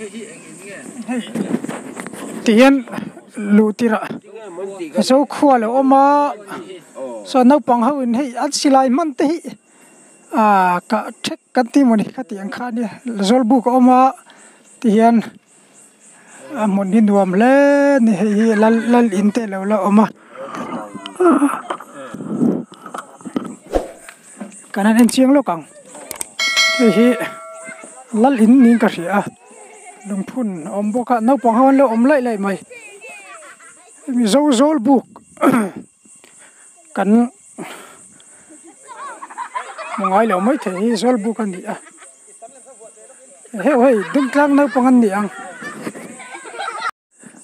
Hei tihian luh tirh ah Zokhua a lo awm a chuan naupang ho in hei an silai hman te hi ahh kah thek kan tih mawni kha tih ang kha a nia zawlbuk a awm a tihian a hmun hi nuam hle a ni hei hi lal lal in te a lo la awm a kan han en chiang lawk ang hei hi lal in niin ka hria a lungphun a awm bawk a naupang ho an lo awm laih laih mai hemi zo zawlbuk kan hmu ngai lo maithei hi zawlbuk a ni a heuh hei dungtlang naupang an ni ang.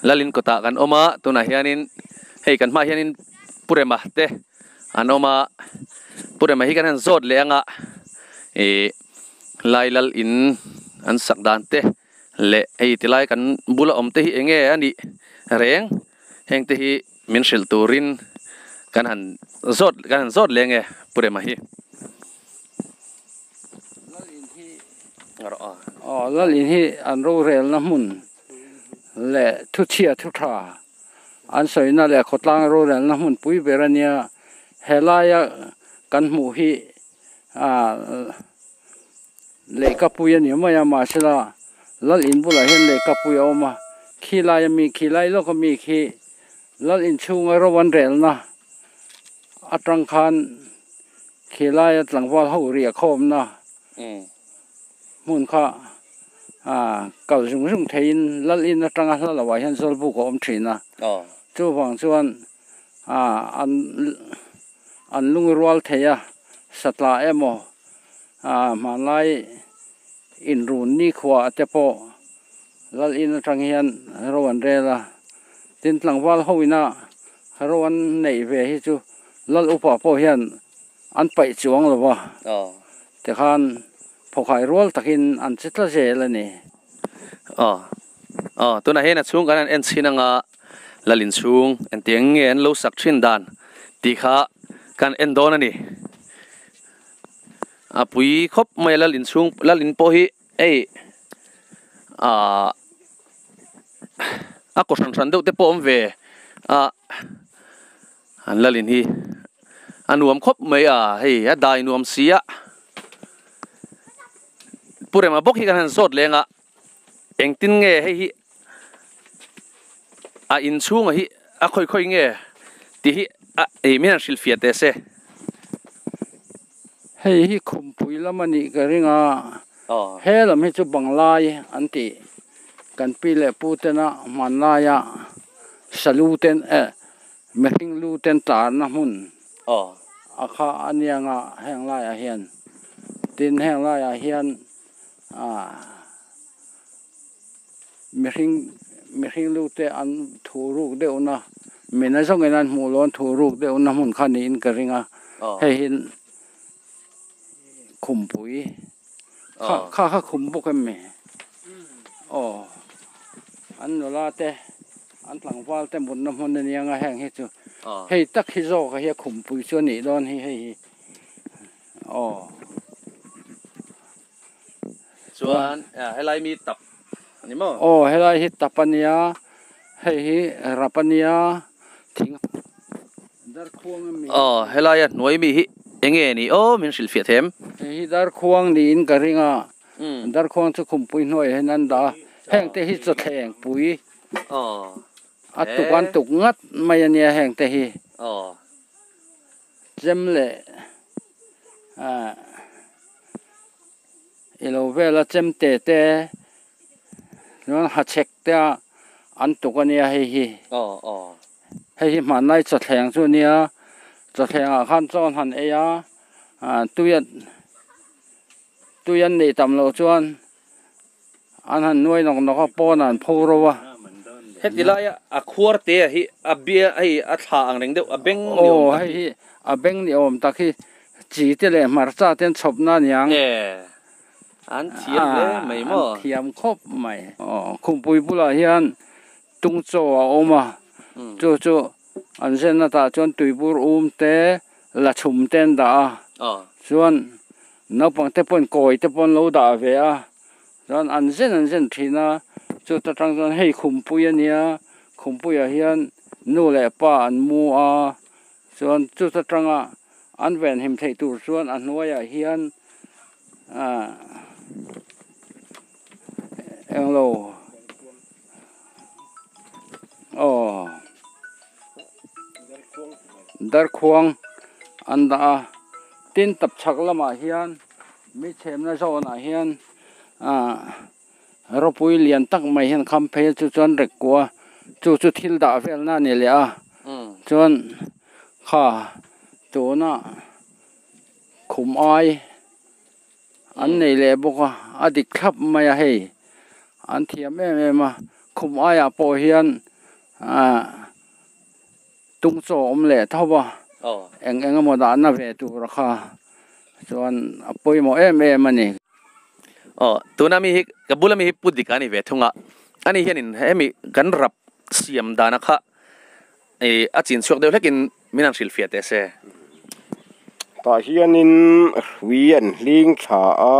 Lalin kawtah kan awm a tunah hianin hei kan hmaah hianin Pu Rema te an awm a Pu Rema hi kan han zawt leh anga ih lai lal in an sak dan te leh hei tilai kan bula awm te hi eng nge a nih reng heng te hi min hrilh turin kan han zawt kan han zawt leh ange Pu Rema hi. Aw lalin hi an rorelna hmun. leh thuchhia thu tha an sawina leh khawtlang rorelna hmun pui ber a nia helaia kan hmuh hi ah lehkapui a ni mai a mahsela lal in bulah hian lehkapui a awm a khilai ami khilai lawk ami khi lal inchhunga ro an relna atang khan khilaia tlangval ho riah khawmna. Hmun kha kal zung zung theiin lal in atanga hla lo ah hian zawlbuk a awm thin a, chuvang chuan an an lungrual thei a, satla emaw hmanlai inrun nikhua te pawh lal in atang hian ro an rel a, tin tlangval ho ina ro an neih ve hi chu lal upa pawh hian an paih chuang lo va, tikhan phawkhai rual takin an che tla zel a ni. Aw aw tunah hian a chhung kan han en chhin anga Lalin chhung engtiang nge an lo sak thin dan tih kha kan en dawn a ni. A pui khawp mai a Lalin chhung Lalin pawh hi hei ah a kaw hran hran deuh te pawh a awm ve a. An lalin hi a nuam khawp mai a, hei a dai nuam si a. Pu Rema bawk hi kan han zawt leng a, engtin nge hei hi a inchhunga hi a khawi khawi nge tih hi a ei min han hrilhfiah teh se. Hei hi khumpui lam a nih ka ring a, he lam hi chu Banglai an tih kan pi leh pu tena hmanlaia salu ten eh Mihring lu ten tarna hmun a kha a niang a heng laiah hian tin heng laiah hian ah mihring mihring lu te an thu ruk deuh na mina zawngin an hmuh lawn thu ruk deuh na hmun kha niin ka ring a hei hi khumpui kha kha kha khum bawk em mi aw an nula te an tlangval te mutna hmun a nia nga heng hi chu hei tak hi zawk a hi a khumpui chu a nih dawn hi hei hi aw. Chuan helai mi tap a ni maw? Aw helai hi tap a nia hei hi rap a nia thing darkhuang a mi. Aw helai a hnuai mi hi eng nge ni aw min hrilhfiah them? Hei hi darkhuang niin ka ring a darkhuang chu khumpui hnuaiah hian an dah a heng te hi chawthleng pui a tuk an tuk ngat mai a nia heng te hi. Chem leh ah i lo vel a chem te te chuan ha chhek te a an tuk a nia hei hi hei hi hmanlai chawthleng chu a nia chawthleng ah khan chaw an han ei a ah tui a tui an neih tam loh chuan. An han nuai nawk nawk a, pawn ah an pho ro a. Heti laia a khuar te a hi a bia hei a thla ang reng deuh a beng ni awm tak hi. Aw hei hi a beng ni awm tak hi chi te leh hmarcha te an chhawp na aniang. E an thiam hle mai maw. An thiam khawp mai. Aw khumpui bulah hian tung chaw a awm a, chu chu an zen atah chuan tuibur um te la chhum te an dah a, chuan naupang te pawhin kawi te pawh an lo dah ve a. Chuan an zen an zen thin a, Chuta tang chuan hei khumpui ania khumpuiah hian nu leh pa an mu a chuan chuta tanga an venhim theih tur chuan a hnuaiah hian ah englo aw darkhuang an dah a tin tapchhak lamah hian mi chhemna zawnah hian ah. Ropui lian tak mai hian kham phei a chu chuan rek kua chu chu thil dah vel na a ni leh a chuan kha tuna khum ai an nei leh bawk a a dik thlap mai a hei an thiam em em a khum aiah pawh hian ah tung chaw awm leh tho a eng eng emaw dahna ve tur a kha chuan a pawimawh em em a ni. Aw tuna mi hi ka bula mi hi pu dik a ni ve thung a ani hianin hemi kan rap siam dana kha ih a chin chhuak deuh hlekin min han hrilhfiah teh se. Tah hianin hrui an hling thla a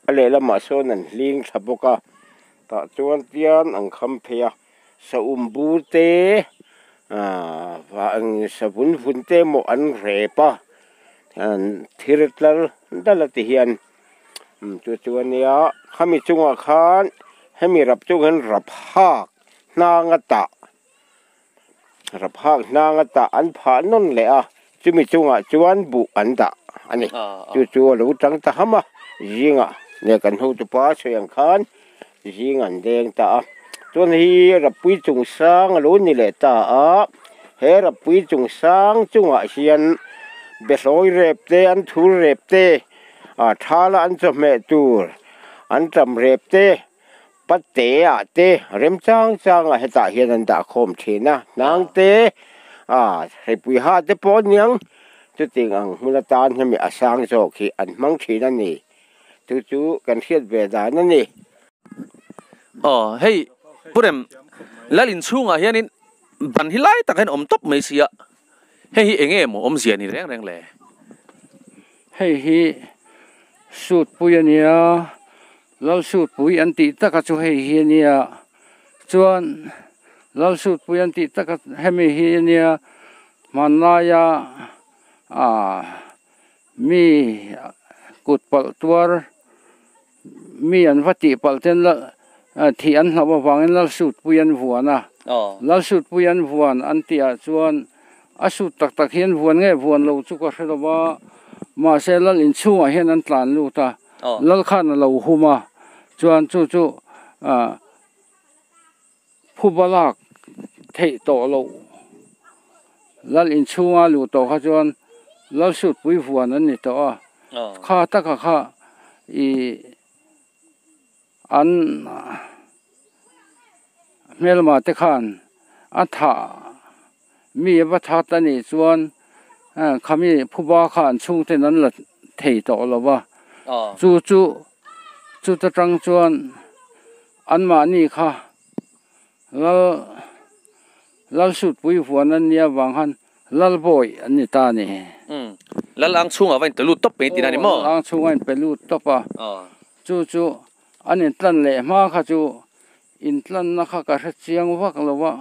a lehlamah sawn an hling thla bawk a tah chuan tian an kham phei a. Saum bur te ah savun vun te emaw an rep a thir tlar dal a ti hian chu chu ania khami chungah khan hemi rap chung hian rap hak hnang a tah rap hak hnang a tah an phah nawn leh a chumi chungah chuan buh an dah a ni chu chu a lo tang ta ham a zingah leh kan hotupa sawi ang khan. Zing an deng ta a, chuan hei Rappui chungsang a lo ni leh ta a, he Rappui chungsang chungah hian behlawi rep te, an thur rep te, ah thala an chawhmeh tur an tam rep te, pate ah te remchang changah hetah hian an dah khawm thin a, hnang te ah hreipui ha te pawh aniang chuting ang hmun atan hemi a sang zawk hi an hmang thin a ni. Chu chu kan hriat ve dan a ni. Aw hei Pu Rem, Lal inchhungah hianin ban hi lai tak hian awm tawp mai sia, hei hi eng nge maw awmzia ni reng reng le? Hei hi Sutpui a nia, Lal Sutpui an tih taka chu hei hi a nia, chuan Lal Sutpui an tih taka hemi hi a nia, hmanlaia ah Mi kut palh tuar mi an va tih palh ten la thih an hlauh avangin Lalsutpui an vuan a, Lalsutpui an vuan an tih ah chuan a sut tak tak hi an vuan nge vuan lo chu ka hre lo va, mahse Lal inchhungah hian an tlan lut a, Lal khan a lo hum a, chuan chu chu Phuba lak theih tawh loh Lal inchhunga luh tawh kha chuan Lal Sutpui vuan an ni tawh a, kha taka kha ih an hmelma te khan a thah mi a va that a nih chuan khami phuba kha an chhungten an la thei tawh lo va, chu chu chuta tang chuan. Anmahni kha Lal Lalsutpui vuan an nia vang khan Lalbawi an ni ta a ni. Umm. Lal ang chhungah va inpe lut tawp mai tihna a ni maw? Aw, Lal ang chhungah inpe lut tawp a. Chu chu an intlan leh hma kha chu intlanna kha ka hre chiang vak lo va,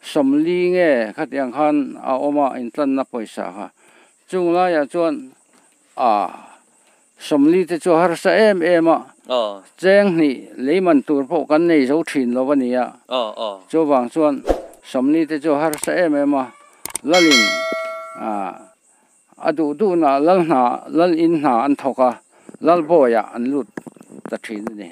sawmli nge khatiang khan a awm a intlanna pawisa kha. Chung laiah chuan a Sawmli te chu harsa em em a, cheng hnih lei man tur pawh kan nei zo thin lo a ni a, chuvang chuan sawmli te chu harsa em em a, Lalin a duh duhna lal hna lal in hna an thawk a, Lalbawiah an lut ta thin a ni.